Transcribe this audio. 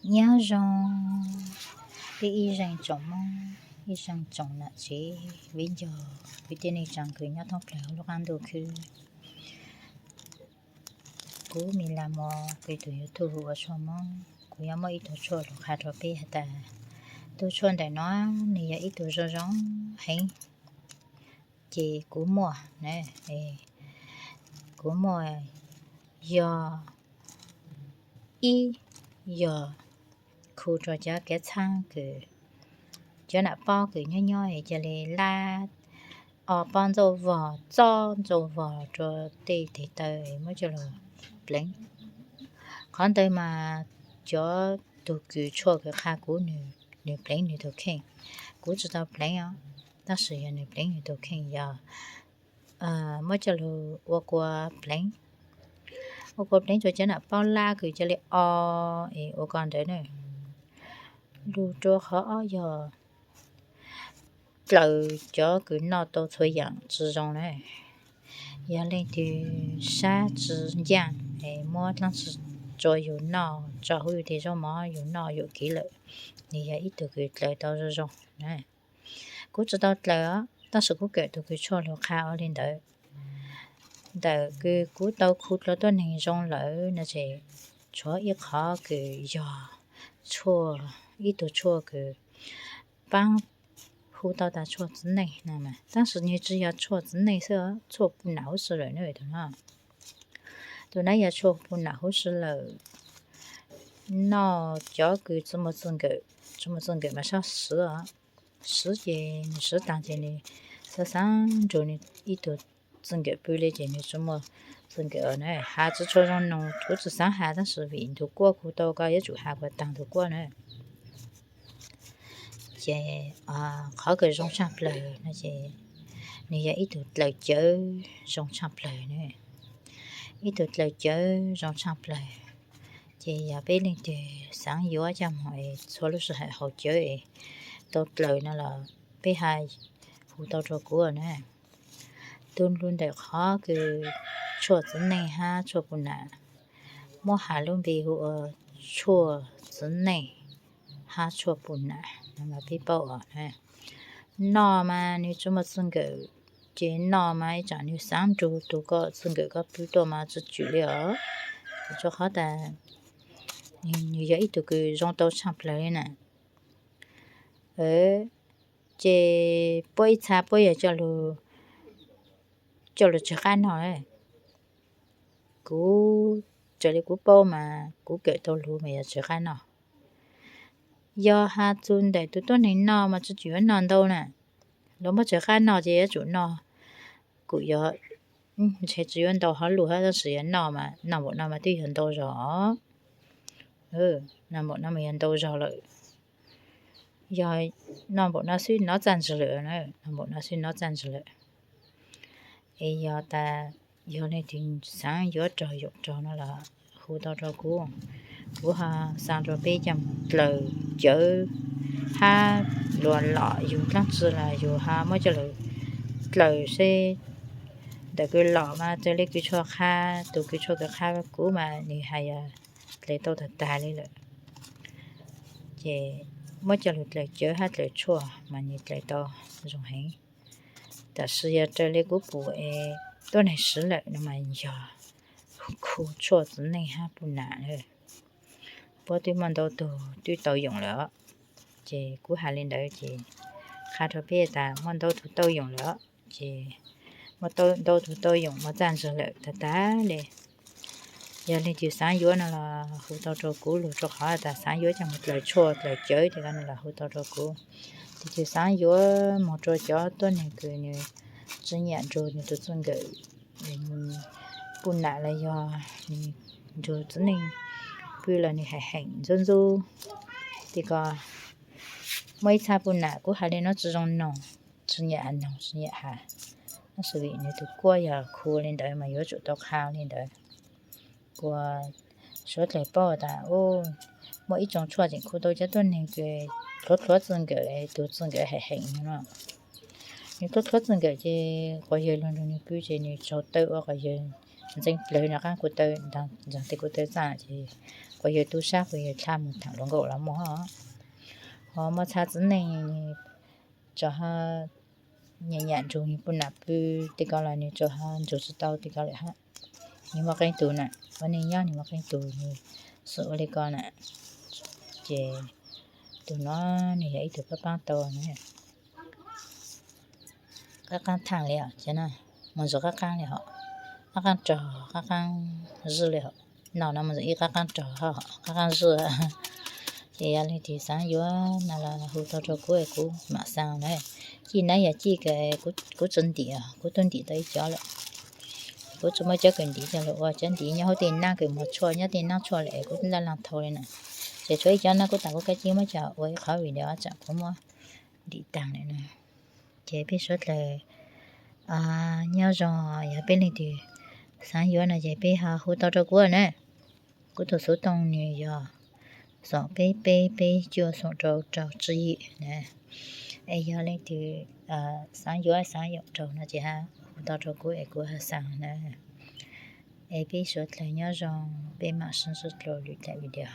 Nyob zoo peb ib zeej tsoom Hmoob, ib zeej tsoom nam tsev viv ncaus, kwv tij neej tsaa kws nyob thoob plawg lub qaab ntuj khwb. Kuv Mis Las Mos, kuv tus YouTube hu ua Tshuaj Hmoob. Kuv yuav muab ib tug tshuaj lug qha rua peb has tas, tug tshuaj ntawm no nwg yog ib tug zoo zoo heev, ces kuv muaj, kuv muaj yog ib, yog khu rua cov kev txhaab kws cov nam paub kws nyob nyob ca le lab o pob ntsauj vog, txob ntsauj vog rua tej teg taw muab coj lug pleev. Qhov ntawd mas cov tug kws tshuaj kws qha kuv, nwg pleev nwg tug kheej, kuv tsi tau pleev os, tab sis yog nwg pleev nwg tug kheej yog muab coj lug ua kua pleev, ua kua pleev rua cov nam paub lab kws ca le o es ua ko ntawd na. Lug rua qhov ob yog dlaws cov kws noj tau txhua yaam tsi zoo na. Yog leej twg sab tsi ncaaj es muab dlaab tsi tsua yug noj tso huv yug tej zaub mov yug noj yuam kev lawm, nwg yog ib tug kws dlaws tau zoo zoo na. Kuv tsi tau dlaws os, tab sis kuv kawm tug kws tshuaj lug qha ua le ntawd. Ntawm kws kuv tau khu dlua tuab neeg zoo lawm no ces tshuav ib qhov kws yog tshuaj, ib tug tshuaj kws paab hu tau tas tshuaj txiv neej no, tab sis nwg tsi yog tshuaj txiv neej xwb, tshuaj puj nam huv si lawm na tug no. Tug no yog tshuaj puj nam huv si lawm. Noj cov kws tsi muaj txij nkawm, tsi muaj txij nkawm mas sab siv os. Siv ces nwg siv taag ces nwg xaav xaav nrug nwg ib tug txij nkawm pw le ces nwg tsi muaj txij nkawm na. Has tsi tshua zoo noog, kuv tsi xaav has tab sis vim ntug kuab kuv tau ko yuav tsum has kuas taag ntug kuab na. Ces qhov kws zoo tshaaj plawg no ces nwg yog ib tug dlaws cawv zoo tshaaj plawg na. Ib tug dlaws cawv zoo tshaaj plawg, ces yog peb leej twg xaav yuav coj moog es txhua lub sij hawm haus cawv es tau dlaws no los peb ha hu tau rua kuv na. Tug lug ntawm qhov kws tshuaj txiv neej hab tshuaj puj nam, muab has lub npe hu ua tshuaj txiv neej hab tshuaj puj nam no mas peb paub os. Noj mas nwg tsi muaj txij nkawm, ces noj mas ib tsam nwg xaav nrug tug ko txij nkawm ko pw tuaj mas tsi tswm le os. Rua qhov tas nwg yog ib tug kws zoo tau tshaaj plawg le na. Ces puab ib txha puab yog coj lug tsawg qab noj. Kuv, raws le kuv paub mas kuv kawm tau lug mas yog tsawg qab noj. Yog has txug ntawm tug tuab neeg noj mas tsi tsum yuav noj ntau na. Lug muab tsawg qab noj ces yuav tsum noj, kuj yog, ntshe tsi yuav ntau hov lug hab tab sis yog noj mas noj npaum no mas twb yog ntau zog. Noj npaum no mas yog ntau zog lawm. Yog noj npaum no xwb nov txaj ntswg lawm, noj npaum no xwb nov txaj ntswg lawm. Es yog tas yog leej twg xaav yuav raug yoom raug no los hu tau rua kuv, kuv ho xaa rua peb coj moog dlaws cawv hab luas lom yug dlaab tsi los yug ho muab coj lug dlaws seb. Ntawm kws lom mas raws le kws tshuaj qha, tug kws tshuaj kws qha kuv mas nwg has yog dlaws tau tag tag le lawm. Ces muab coj lug dlaws cawv hab dlaws tshuaj mas nwg dlaws tau zoo heev. Tab sis yog raws le kuv pum es tuab neeg siv lawm no mas yog khu tshuaj txiv neej hab puj nam. Puab twb muaj ntau tug twb tau yoom lawm, ces kuv has le ntawd ces qha rua peb tas muaj ntau tug tau yoom lawm, ces muaj ntau tug tau yoom mas txaj ntswg lawm tag tag le. Yog leej twg xaav yuav no los hu tau rua kuv, lug rua qhov tas xaav yuav coj moog dlaws tshuaj dlaws cawv tej ko no los hu tau rua kuv. Leej twg xaav yuav moog rua cov tuab neeg kws nwg tsi nyam nrug nwg tug txij nkawm puj nam los yog nwg nrug txiv neej pw los nwg heem heem ntxub ntxub tej ko. Muaj ib txha puj nam kuv has le nuav tsi zoo noog, tsi nyam noog tsi nyam has, tab sis vim nwg tug kuab yog khu le ntawd mas yuav tsum tau qha le ntawd. Kuas suav dlawg paub tas muaj ib tsoom tshuaj tseem khu tau cov tuab neeg kws dlhuav dlhuav txij nkawm, tug txij nkawm heem heem no. Nwg dlhuav dlhuav txij nkawm ces quas yawg lug nrug nwg pw ces nwg tsaug taw ua quas yawg ntxeev plawg nws qaab kuv taw, ntxeev tej kuv taw txaj ces puas yog tub sab puas yog dlha mus tham hluas nkauj los muaj. Ho muaj txhab txiv neej tso ha, nyam nyam nrug nws puj nam pw, tej ko los nws tso ha nrug tsis tau tej ko lawm hab. Nws muaj qee tug na, ua neej nyob nws muaj qee tug nws xub ua li ko na. Ces tus no nws yog ib tug pab paab tau na. Qaab qaab thaaj li os, mus ntxuav qaab qaab li hos, qaab qaab rog qaab qaab zwj li hos. No no mus ntxuav ib qaab qaab rog, qaab qaab zwj. Ces yog leej twg xaav yuav no los hu tau rau kuv es kuv mam xaa na. Cij nab yog cij kws kuv tsi ntim, kuv tub ntim tau ib cov lawm. Kuv tsi muab cov kws ntim coj lug ua, cov ntim nyob huv tej nab kws muag tshuaj nyob tej nab tshuaj lawm es kuv laj laag thau li na. Ces tshuav ib cov nab kuv taam kuv kav cij muab coj ua ib qhov video tsam kuv muab ntim taag lawm na. Ces peb suav dlawg nyob zoo, yog peb leej twg xaav yuav no ces peb ho hu tau rau kuv na. Kuv tus xuv tooj nws yog xoom peb peb peb cuaj xoom rau rau tsib na. Es yog leej twg xaav yuav xaav yuav rau no ces ho hu tau rau kuv es kuv ho xaa na. Es peb suav dlawg nyob zoo, peb mam sib ntsib dlua lwm daim video.